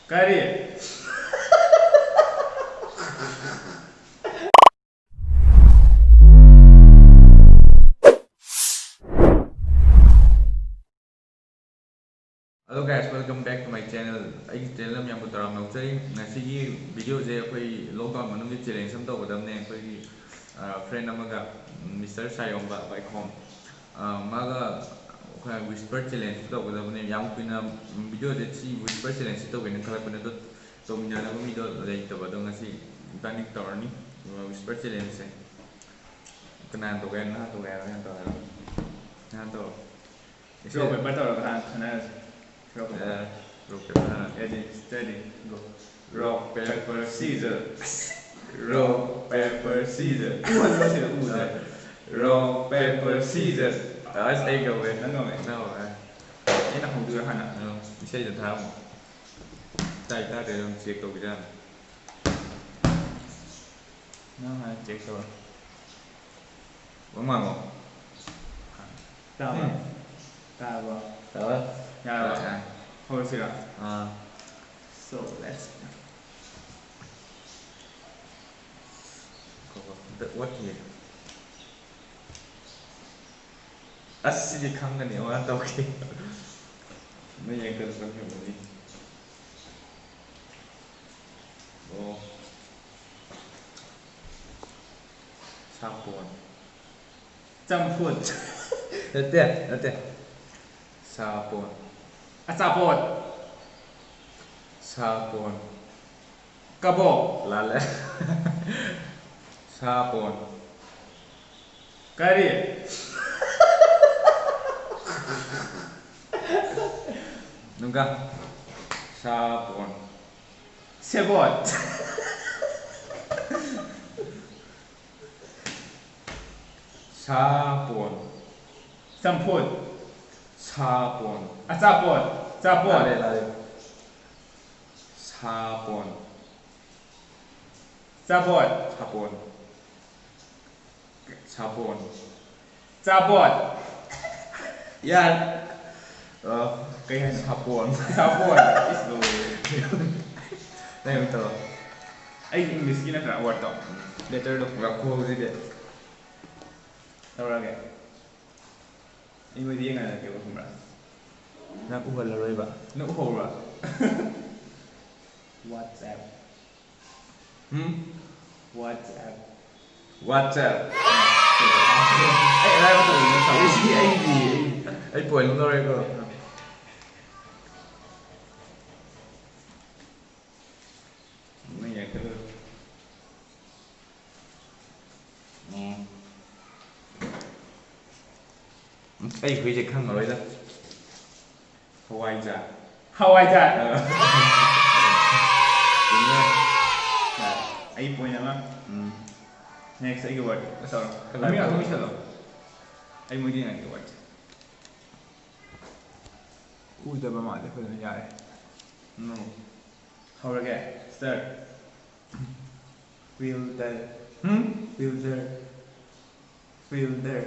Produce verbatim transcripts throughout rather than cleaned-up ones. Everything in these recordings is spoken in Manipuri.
ꯀꯔꯤ? Hello guys, welcome back to my channel. ꯑꯩꯒꯤ ꯆꯦꯅꯦꯜ ꯃꯌꯥꯝꯕꯨ ꯇꯔꯥꯝꯅ ꯑꯣꯛꯆꯔꯤ꯫ ꯉꯁꯤꯒꯤ ꯚꯤꯗꯤꯑꯣꯁꯦ ꯑꯩꯈꯣꯏ ꯂꯣꯛꯗꯥꯎꯟ ꯃꯅꯨꯡꯒꯤ ꯆꯦꯂꯦꯟꯖ ꯑꯃ ꯇꯧꯒꯗꯕꯅꯦ꯫ ꯑꯩꯈꯣꯏꯒꯤ ꯐ꯭ꯔꯦꯟ ꯑꯃꯒ, ꯃꯤꯁꯇꯔ ꯁꯥꯌꯣꯝꯕ ꯋꯥꯏꯈꯣꯝ, ꯑ, ꯃꯥꯒ ꯑꯩꯈꯣꯏ ꯋꯤꯁꯄꯔ ꯆꯦꯂꯦꯟꯖ ꯇꯧꯒꯗꯕꯅꯦ꯫ ꯌꯥꯝ ꯀꯨꯏꯅ ꯚꯤꯗꯤꯑꯣꯁꯦ ꯁꯤ ꯋꯤꯁꯄꯔ ꯆꯦꯂꯦꯟꯖꯁꯤ ꯇꯧꯒꯦꯅ ꯈꯜꯂꯛꯄꯅꯦ, ꯑꯗꯣ ꯇꯧꯃꯤꯟꯅꯅꯕ ꯃꯤꯗꯣ ꯂꯩꯇꯕ꯫ ꯑꯗꯣ ꯉꯁꯤ ꯏꯕꯥꯅꯤ ꯇꯧꯔꯅꯤ ꯋꯤꯁꯄꯔ ꯆꯦꯂꯦꯟꯖꯁꯦ꯫ ꯀꯅꯥꯅ ꯇꯧꯒꯦ ꯍꯥꯏꯅꯣ? ꯅꯍꯥꯟ ꯇꯧꯒꯦ ꯍꯥꯏꯔꯣ? ꯅꯍꯥꯟ ꯇꯧꯔꯣ꯫ ꯅꯍꯥꯟ ꯇꯧꯔꯣ꯫ ꯔꯣꯛ ꯄꯦꯄꯔ ꯇꯧꯔꯒ ꯍꯥꯟꯅ ꯈꯟꯅꯔꯁꯦ꯫ Rock paper. ꯑꯦ, ꯔꯣꯛ ꯄꯦꯄꯔ ꯍꯥꯟꯅ꯫ Ready, steady, go. Rock, paper, scissor. Rock, paper, scissor. ꯎꯍꯜꯂꯣ ꯁꯤꯗ, ꯎꯗ꯭ꯔꯦ꯫ Rock, paper, scissor. ꯑꯁ, ꯑꯩ ꯉꯝꯃꯦ꯫ ꯅꯪ ꯉꯝꯃꯦ? ꯅꯪ ꯉꯝꯃꯦ꯫ ꯑꯩꯅ ꯍꯧꯗꯣꯏꯔꯣ ꯍꯥꯟꯅ? ꯎꯝ, ꯏꯁꯩꯗꯣ ꯊꯥꯔꯝꯃꯣ꯫ ꯇꯥꯏ ꯇꯥꯗꯦ ꯑꯗꯨꯝ ꯆꯦꯛ ꯇꯧꯕꯤꯔꯛꯑꯣ꯫ ꯅꯪ ꯍꯥꯟꯅ ꯆꯦꯛ ꯇꯧꯔꯣ꯫ ꯋꯥ ꯉꯥꯡꯉꯣ꯫ ꯇꯥꯕ꯭ꯔꯣ? ꯎꯝ꯫ ꯇꯥꯔꯕꯣ? ꯇꯥꯔꯦ꯫ ꯌꯥꯔꯕꯣ? ꯇꯥꯔꯦ꯫ ꯍꯧꯔꯁꯤꯔꯣ? ꯑꯥ꯫ So, let's go. What here? ꯑꯁ, ꯁꯤꯗꯤ ꯈꯪꯒꯅꯤ, ꯃꯥꯅ ꯇꯧꯈꯤ꯫ ꯃꯩ ꯌꯥꯡꯈꯩ ꯆꯪꯈ꯭ꯔꯕꯅꯤ꯫ ꯑꯣ꯫ ꯁꯥꯄꯣꯟ꯫ ꯆꯝꯐꯨꯠ꯫ ꯅꯠꯇꯦ, ꯅꯠꯇꯦ꯫ ꯁꯥꯄꯣꯟ꯫ ꯑꯆꯥꯄꯣꯠ꯫ ꯁꯥꯄꯣꯟ꯫ ꯀꯕꯣꯛ꯫ ꯂꯥꯜꯂꯦ꯫ ꯁꯥꯄꯣꯟ꯫ ꯀꯔꯤ? ꯅꯨꯡꯒ꯫ ꯁꯥꯄꯣꯟ꯫ ꯁꯦꯕꯣꯠ꯫ ꯁꯥꯄꯣꯟ꯫ ꯆꯝꯐꯨꯠ꯫ ꯁꯥꯄꯣꯟ꯫ ꯑꯆꯥꯄꯣꯠ꯫ ꯆꯥꯄꯣꯠ꯫ ꯂꯥꯜꯂꯦ, ꯂꯥꯜꯂꯦ꯫ ꯁꯥꯄꯣꯟ꯫ ꯆꯥꯄꯣꯠ꯫ ꯁꯥꯄꯣꯟ꯫ ꯁꯥꯄꯣꯟ꯫ ꯆꯥꯄꯣꯠ꯫ ꯌꯥꯔꯦ꯫ ꯑ, ꯀꯩ ꯍꯥꯏꯅꯣ? ꯁꯥꯄꯣꯟ꯫ ꯁꯥꯄꯣꯟ꯫ ꯏꯁ, ꯂꯣꯏꯔꯦ꯫ ꯅꯪ ꯑꯃꯨꯛ ꯇꯧꯔꯣ꯫ ꯑꯩ ꯏꯪꯂꯤꯁꯀꯤ ꯅꯠꯇ꯭ꯔꯥ ꯋꯥꯔꯗꯇꯣ? ꯂꯦꯇꯔꯗꯣ꯫ ꯋꯥꯈꯣꯜꯁꯤꯗꯤ꯫ ꯇꯧꯔꯛꯑꯒꯦ꯫ ꯑꯩꯉꯣꯟꯗ ꯌꯦꯡꯍꯜꯂꯛꯀꯦꯕ, ꯈꯪꯕ꯭ꯔꯥ? ꯅꯪ ꯎꯍꯜꯂꯔꯣꯏꯕ꯫ ꯅꯪ ꯎꯍꯧꯕ꯭ꯔꯥ? WhatsApp꯫ ꯎꯝ? WhatsApp꯫ WhatsApp꯫ ꯑꯩ ꯑꯔꯥꯏꯕ ꯇꯧꯕꯅꯦ, ꯁꯥꯎ꯫ ꯑꯩ ꯁꯤ ꯑꯩꯒꯤ, ꯑꯩ, ꯑꯩ ꯄꯣꯏꯟ ꯑꯃ ꯂꯧꯔꯦꯀꯣ꯫ ꯃꯣꯏ ꯌꯥꯔꯛꯀꯗꯧꯔꯦ꯫ ꯎꯝ꯫ ꯑꯩ ꯍꯨꯏꯁꯦ ꯈꯪꯉꯔꯣꯏꯗ꯫ ꯍꯋꯥꯏꯖꯥꯔ꯫ ꯍꯋꯥꯏꯖꯥꯔ꯫ ꯑ꯫ ꯆꯨꯝꯃꯦ꯫ ꯌꯥꯔꯦ꯫ ꯑꯩ ꯄꯣꯏꯟ ꯑꯃ꯫ ꯎꯝ꯫ Next ꯑꯩꯒꯤ ꯋꯥꯔꯗ꯫ ꯑꯁ, ꯇꯧꯔꯣ꯫ ꯀꯂꯔ ꯃꯃꯤꯡ ꯉꯥꯛꯇ ꯇꯧꯔꯣ꯫ ꯃꯨꯁꯜꯂꯣ꯫ ꯑꯩ ꯃꯣꯏꯗꯤ ꯉꯥꯏꯒꯦ ꯋꯥꯔꯗ꯫ ꯎꯗꯕ ꯃꯥꯜꯂꯦ ꯐꯖꯅ, ꯌꯥꯔꯦ꯫ ꯎꯝ꯫ ꯍꯧꯔꯒꯦ꯫ Start꯫ Fielder꯫ ꯎꯝ? Fielder꯫ Fielder꯫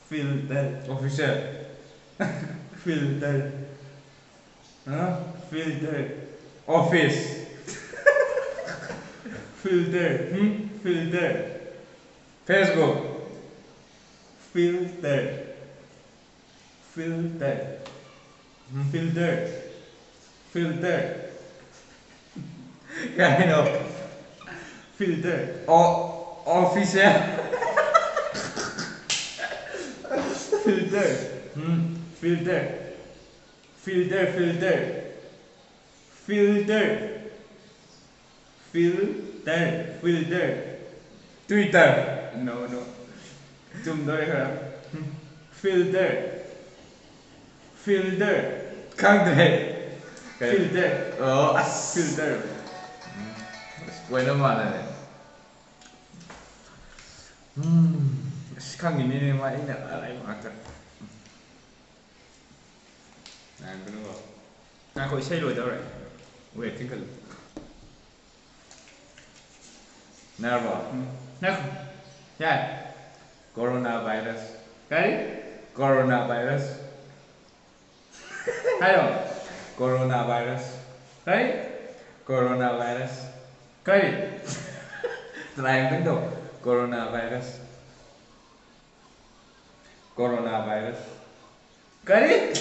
Fielder꯫ Officer꯫ Fielder꯫ ꯍꯥ? Fielder꯫ Office꯫ Fielder꯫ ꯎꯝ? Fielder꯫ Facebook꯫ Fielder꯫ Fielder꯫ ꯎꯝ? Fielder꯫ Fielder꯫ ꯀꯩ ꯍꯥꯏꯅꯣ? Fielder꯫ ꯑꯣ, official꯫ Fielder꯫ ꯎꯝ? Fielder꯫ Fielder, fielder꯫ Fielder꯫ Fielder, fielder꯫ Twitter꯫ No, no. ꯆꯨꯝꯗꯧꯔꯦ ꯈꯔ꯫ Fielder꯫ Fielder꯫ ꯈꯪꯗ꯭ꯔꯦ꯫ ꯀꯩ? Fielder꯫ ꯑꯣ, ꯑꯁ꯫ Fielder꯫ ꯑꯁ, ꯄꯣꯏꯟ ꯑꯃ ꯃꯥꯟꯅꯔꯦ꯫ ꯎꯝ, ꯑꯁ, ꯈꯪꯉꯤꯅꯤꯅꯦ ꯃꯥ, ꯑꯩꯅ ꯑꯔꯥꯏꯕ ꯉꯥꯛꯇ꯫ ꯉꯥꯏꯈꯣꯀꯣ꯫ ꯉꯥꯏꯈꯣ, ꯏꯁꯩ ꯂꯣꯏꯗꯧꯔꯦ꯫ Wait, ꯆꯤꯡꯈꯠꯂꯨ꯫ ꯌꯥꯔꯕꯣ? ꯎꯝ꯫ ꯉꯥꯏꯈꯣ꯫ ꯌꯥꯔꯦ꯫ Corona virus꯫ ꯀꯔꯤ? Corona virus꯫ ꯍꯥꯏꯔꯣ꯫ Corona virus. ꯀꯔꯤ? Corona virus. ꯀꯔꯤ? Try ꯑꯝꯇꯪ ꯇꯧ. Corona virus. Corona virus. ꯀꯔꯤ?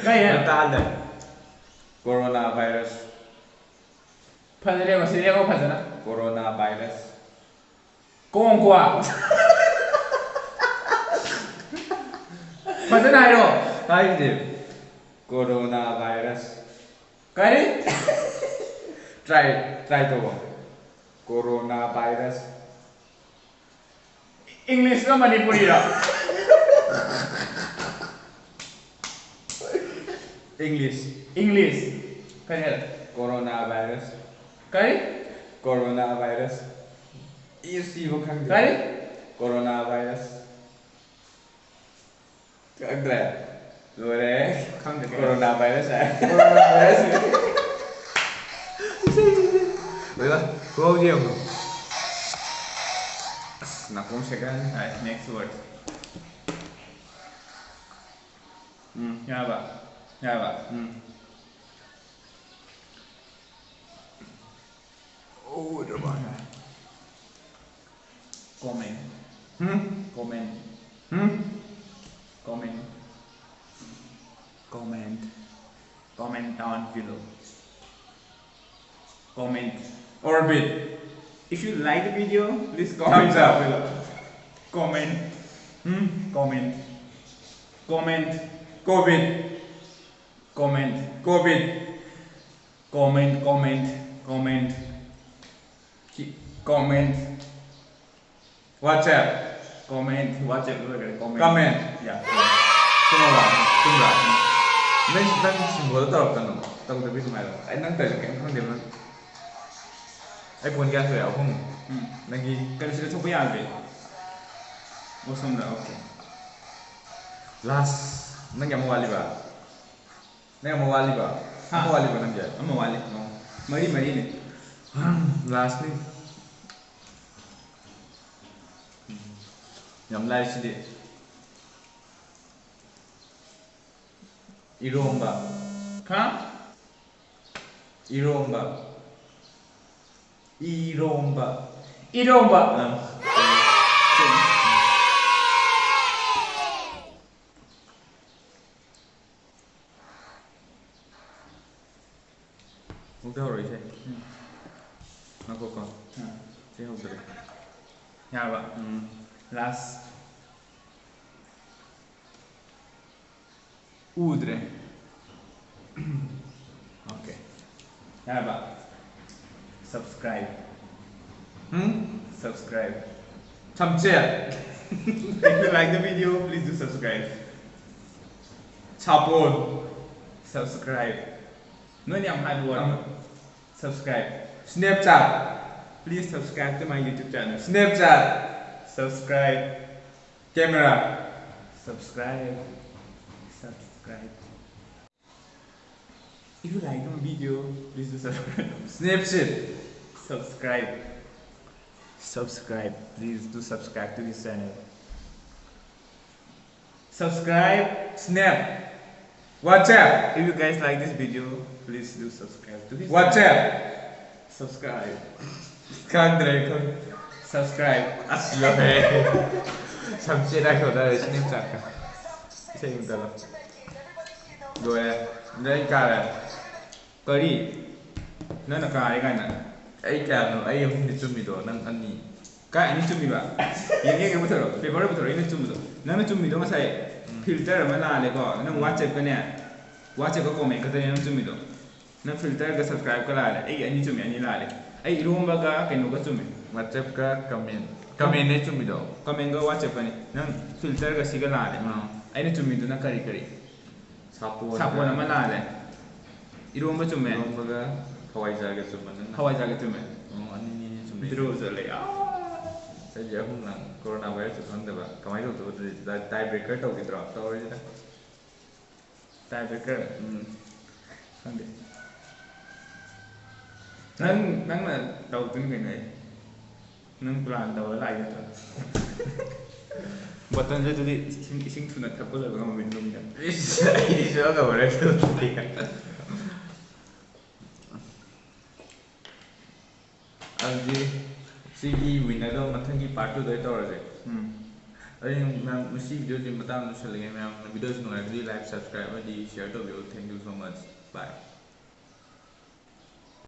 ꯀꯔꯤ ꯍꯥꯏꯅꯣ? ꯇꯥꯗꯦ. Corona virus. ꯐꯖꯔꯦ, ꯃꯁꯤ ꯌꯦꯡꯉꯣ ꯐꯖꯅ. Corona virus. ꯀꯣꯡ ꯀ꯭ꯋꯥ. ꯐꯖꯅ ꯍꯥꯏꯔꯣ. ꯍꯥꯏꯗꯦ. Corona virus. ꯀꯔꯤ? Try, try ꯇꯧꯕ. Corona virus. English ꯂꯣ ꯃꯅꯤꯄꯨꯔꯤꯔꯣ? English. English. ꯀꯔꯤ ꯍꯥꯏꯔꯣ? Corona virus. ꯀꯔꯤ? Corona virus. ꯏ ꯁꯤꯕꯨ ꯈꯪꯗꯦ. ꯀꯔꯤ? Corona virus. ꯈꯪꯗ꯭ꯔꯦ. ꯂꯣꯏꯔꯦ. ꯈꯪꯗꯦ. Corona virus ꯍꯥꯏ. Corona virus. ꯂꯣꯏꯕ. ꯈꯨꯍꯧꯁꯦ ꯌꯦꯡꯉꯨ. ꯑꯁ, ꯅꯥꯀꯣꯡ ꯁꯦꯒꯥꯏꯔꯅꯤ. Alright, next word. ꯎꯝ. ꯌꯥꯔꯕ? ꯌꯥꯔꯕ? ꯎꯝ. Oh, the one. Comment. Hmm? Comment. Hmm? Comment. Comment. Comment down below. Comment. Orbit. If you like the video, please comment Thumbs up. Down below. Comment. Hmm? Comment. Comment. Covid. Comment. Covid. Comment. Comment. Comment. Ki- Comment. WhatsApp. Comment. WhatsApp ꯂꯣꯏꯈ꯭ꯔꯦ. Comment. Comment. Yeah. ꯆꯨꯝꯃꯕ? ꯆꯨꯝꯕ꯭ꯔꯥ? ꯅꯪ, ꯅꯪ ꯁꯤꯝꯕꯣꯜꯗꯣ ꯇꯧꯔꯛꯀꯅꯣ. ꯇꯧꯗꯕꯤ ꯑꯗꯨꯝ ꯍꯥꯏꯔꯛꯑꯣ. ꯑꯩ ꯅꯪ ꯇꯧꯔꯤꯁꯦ ꯀꯩꯝ ꯈꯪꯗꯦꯕ ꯅꯪ. ꯑꯩ ꯐꯣꯟ ꯀꯌꯥ ꯁꯨꯔꯦ? ꯑꯍꯨꯝ. ꯎꯝ. ꯅꯪꯒꯤ ꯀꯩꯅꯣ ꯁꯤꯗ ꯊꯣꯛꯄ ꯌꯥꯗ꯭ꯔꯦ. ꯑꯣ, ꯁꯣꯝꯗ. Okay. Last. ꯅꯪꯒꯤ ꯑꯃ ꯋꯥꯠꯂꯤꯕ? ꯅꯪ ꯑꯃ ꯋꯥꯠꯂꯤꯕ? ꯍꯥ? ꯑꯃ ꯋꯥꯠꯂꯤꯕ ꯅꯪꯒꯤ? ꯑꯃ ꯋꯥꯠꯂꯤ. ꯑꯣ. ꯃꯔꯤ ꯃꯔꯤꯅꯦ. Lastꯅꯤ. ꯌꯥꯝ ꯂꯥꯏ ꯁꯤꯗꯤ. ꯏꯔꯣꯝꯕ. ꯍꯥ? ꯏꯔꯣꯝꯕ. ꯏꯔꯣꯝꯕ. ꯏꯔꯣꯝꯕ. ꯑꯥ. ꯑꯃꯨꯛꯇ ꯍꯧꯔꯛꯏꯁꯦ꯫ ꯎꯝ꯫ ꯉꯥꯏꯈꯣꯀꯣ꯫ ꯑꯥ꯫ ꯁꯤ ꯍꯧꯗ꯭ꯔꯤ꯫ ꯌꯥꯔꯕ? ꯎꯝ꯫ Last꯫ ꯎꯗ꯭ꯔꯦ꯫ Okay꯫ ꯌꯥꯔꯕ? Subscribe꯫ Um? Subscribe꯫ ꯊꯝꯆꯦꯠ꯫ If you like the video, please do subscribe꯫ ꯁꯥꯄꯣꯟ꯫ Subscribe꯫ ꯅꯣꯏꯅ ꯌꯥꯝ ꯍꯥꯏꯕ word꯫ ꯑꯃ꯫ Subscribe꯫ Snapchat꯫ Please subscribe to my YouTube channel꯫ Snapchat꯫ Subscribe꯫ Camera꯫ Subscribe꯫ Subscribe꯫ If you like my video, please do subscribe꯫ Snapchat꯫ Subscribe꯫ Subscribe. Please do subscribe to his channel. Subscribe. Snap꯫ WhatsApp꯫ If you guys like this video, please do subscribe to his WhatsApp channel. Subscribe꯫ ꯈꯪꯗ꯭ꯔꯦ, ꯈꯪꯗ꯭ꯔꯦ꯫ Subscribe꯫ ꯑꯁ, ꯂꯣꯏꯔꯦ꯫ ꯁꯝꯆꯦꯠ ꯍꯥꯏꯈꯣ ꯇꯥꯔꯦ, Snapchat-ꯀ꯫ ꯏꯁꯩ ꯑꯃꯨꯛ ꯇꯥꯔꯣ꯫ ꯂꯣꯏꯔꯦ꯫ ꯅꯪ ꯀꯥꯔꯦ꯫ ꯀꯔꯤ? ꯅꯪꯅ ꯀꯥꯔꯦ ꯀꯥꯏꯅ? ꯑꯩ ꯀꯌꯥꯅꯣ? ꯑꯩ ꯑꯍꯨꯝꯗꯤ ꯆꯨꯝꯃꯤꯗꯣ, ꯅꯪ ꯑꯅꯤ꯫ ꯀꯥꯏ ꯑꯅꯤ ꯆꯨꯝꯃꯤꯕ? ꯌꯦꯡꯒꯦ, ꯌꯦꯡꯒꯦ, ꯄꯨꯊꯣꯔꯛꯑꯣ꯫ Paper ꯄꯨꯊꯣꯔꯛꯑꯣ, ꯑꯩꯅ ꯆꯨꯝꯕꯗꯣ꯫ ꯅꯪꯅ ꯆꯨꯝꯃꯤꯗꯣ ꯉꯁꯥꯏ ꯎꯝ꯫ Filter ꯑꯃ ꯂꯥꯜꯂꯦꯀꯣ꯫ ꯅꯪ ꯎꯝ꯫ WhatsApp-ꯀꯅꯦ, WhatsApp-ꯀ comment ꯈꯛꯇꯅꯦ ꯅꯪ ꯆꯨꯝꯃꯤꯗꯣ꯫ ꯅꯪ filter-ꯒ subscribe-ꯀ ꯂꯥꯜꯂꯦ꯫ ꯑꯩꯒꯤ ꯑꯅꯤ ꯆꯨꯝꯃꯤ, ꯑꯅꯤ ꯂꯥꯜꯂꯦ꯫ ꯑꯩ ꯏꯔꯣꯝꯕꯒ ꯀꯩꯅꯣꯒ ꯆꯨꯝꯃꯤ꯫ WhatsApp-ꯀ comment꯫ Comment-ꯅꯦ ꯆꯨꯝꯃꯤꯗꯣ꯫ Comment-ꯒ WhatsApp-ꯀꯅꯤ꯫ ꯅꯪ filter-ꯒ ꯁꯤꯒ ꯂꯥꯜꯂꯦ꯫ ꯑꯥ꯫ ꯑꯩꯅ ꯆꯨꯝꯃꯤꯗꯨꯅ ꯀꯔꯤ ꯀꯔꯤ? ꯁꯥꯄꯣꯟꯒ ꯁꯥꯄꯣꯟ ꯑꯃ ꯂꯥꯜꯂꯦ꯫ ꯏꯔꯣꯝꯕ ꯆꯨꯝꯃꯦ꯫ ꯏꯔꯣꯝꯕꯒ ꯍꯋꯥꯏꯖꯥꯔꯒ ꯆꯨꯝꯃꯦ ꯅꯪꯅ꯫ ꯍꯋꯥꯏꯖꯥꯔꯒ ꯆꯨꯝꯃꯦ꯫ ꯑꯣ, ꯑꯅꯤꯅꯤ ꯆꯨꯝꯃꯦ꯫ Draw ꯆꯠꯂꯦ꯫ ꯑꯥ! ꯑꯩꯗꯤ ꯑꯍꯨꯝ ꯂꯥꯟ-, coronavirus-ꯁꯨ ꯈꯪꯗꯕ꯫ ꯀꯃꯥꯏꯅ ꯇꯧꯗꯣꯏꯕ ꯑꯗꯨꯗꯤ? Tie-, tie breaker ꯇꯧꯈꯤꯗ꯭ꯔꯣ? ꯇꯧꯔꯣꯏꯗ꯫ Tie breaker? ꯎꯝ꯫ ꯈꯪꯗꯦ꯫ ꯅꯪ, ꯅꯪꯅ ꯇꯧꯗꯣꯏꯅꯤ ꯀꯩꯅꯣ ꯑꯩ꯫ ꯅꯪ plan ꯇꯧꯔ ꯂꯥꯛꯏ ꯅꯠꯇ꯭ꯔꯣ? ꯕꯇꯟꯁꯦ ꯑꯗꯨꯗꯤ ꯏꯁꯤꯡ, ꯏꯁꯤꯡ ꯊꯨꯅ ꯊꯛꯄ ꯂꯣꯏꯕ ꯉꯝꯕ ꯃꯤꯅ꯫ ꯏꯁ, ꯑꯩꯗꯤ ꯁꯣꯏꯗꯧꯔꯦ ꯑꯗꯨꯗꯤ꯫ ꯑꯗꯨꯗꯤ ꯁꯤꯒꯤ winner ꯗꯣ ꯃꯊꯪꯒꯤ part two ꯗ ꯇꯧꯔꯁꯦ꯫ ꯎꯝ꯫ ꯑꯗꯨꯗꯤ ꯃꯌꯥꯝ, ꯉꯁꯤ video ꯁꯤ ꯃꯇꯥꯡꯗ ꯂꯣꯏꯁꯤꯜꯂꯒꯦ꯫ ꯃꯌꯥꯝ, video ꯁꯤ ꯅꯨꯡꯉꯥꯏꯔꯒꯗꯤ like, subscribe ꯑꯃꯗꯤ share ꯇꯧꯕꯤꯌꯨ꯫ Thank you so much. Bye꯫